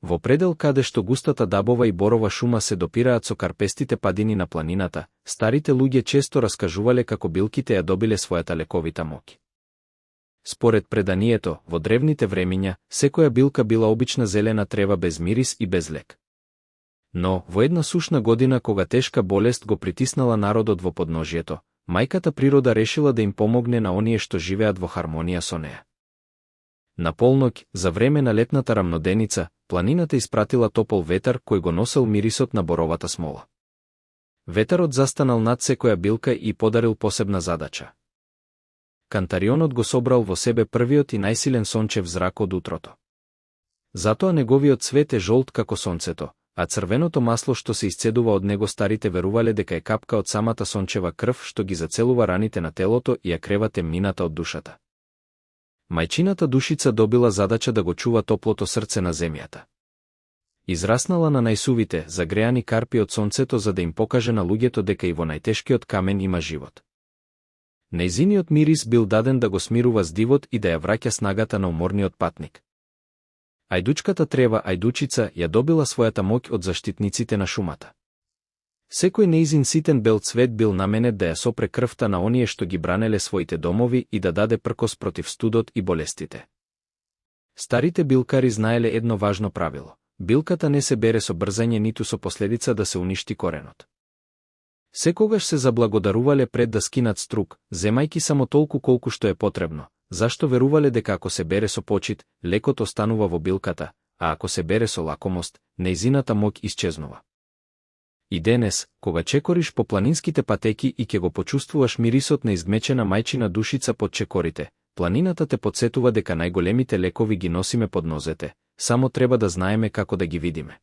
Во предел каде што густата дабова и борова шума се допираат со карпестите падини на планината, старите луѓе често раскажувале како билките ја добиле својата лековита моќ. Според преданието, во древните времиња, секоја билка била обична зелена трева без мирис и без лек. Но, во една сушна година кога тешка болест го притиснала народот во подножјето, мајката природа решила да им помогне на оние што живеат во хармонија со неа. На полноќ, за време на летната рамноденица, планината испратила топол ветар кој го носел мирисот на боровата смола. Ветарот застанал над секоја билка и подарил посебна задача. Кантарионот го собрал во себе првиот и најсилен сончев зрак од утрото. Затоа неговиот цвет е жолт како сонцето, а црвеното масло што се исцедува од него старите верувале дека е капка од самата сончева крв што ги зацелува раните на телото и ја крева темнината од душата. Мајчината душица добила задача да го чува топлото срце на земјата. Израснала на најсувите, загреани карпи од сонцето за да им покаже на луѓето дека и во најтешкиот камен има живот. Нејзиниот мирис бил даден да го смирува здивот и да ја враќа снагата на уморниот патник. Ајдучката трева ајдучица ја добила својата моќ од заштитниците на шумата. Секој нејзин ситен бел цвет бил наменет да ја сопре крвта на оние што ги бранеле своите домови и да даде пркос против студот и болестите. Старите билкари знаеле едно важно правило: билката не се бере со брзање ниту со последица да се уништи коренот. Секогаш се заблагодарувале пред да скинат струк, земајки само толку колку што е потребно, зашто верувале дека ако се бере со почит, лекот останува во билката, а ако се бере со лакомост, нејзината моќ исчезнува. И денес, кога чекориш по планинските патеки и ќе го почувствуваш мирисот на изгмечена мајчина душица под чекорите, планината те потсетува дека најголемите лекови ги носиме под нозете, само треба да знаеме како да ги видиме.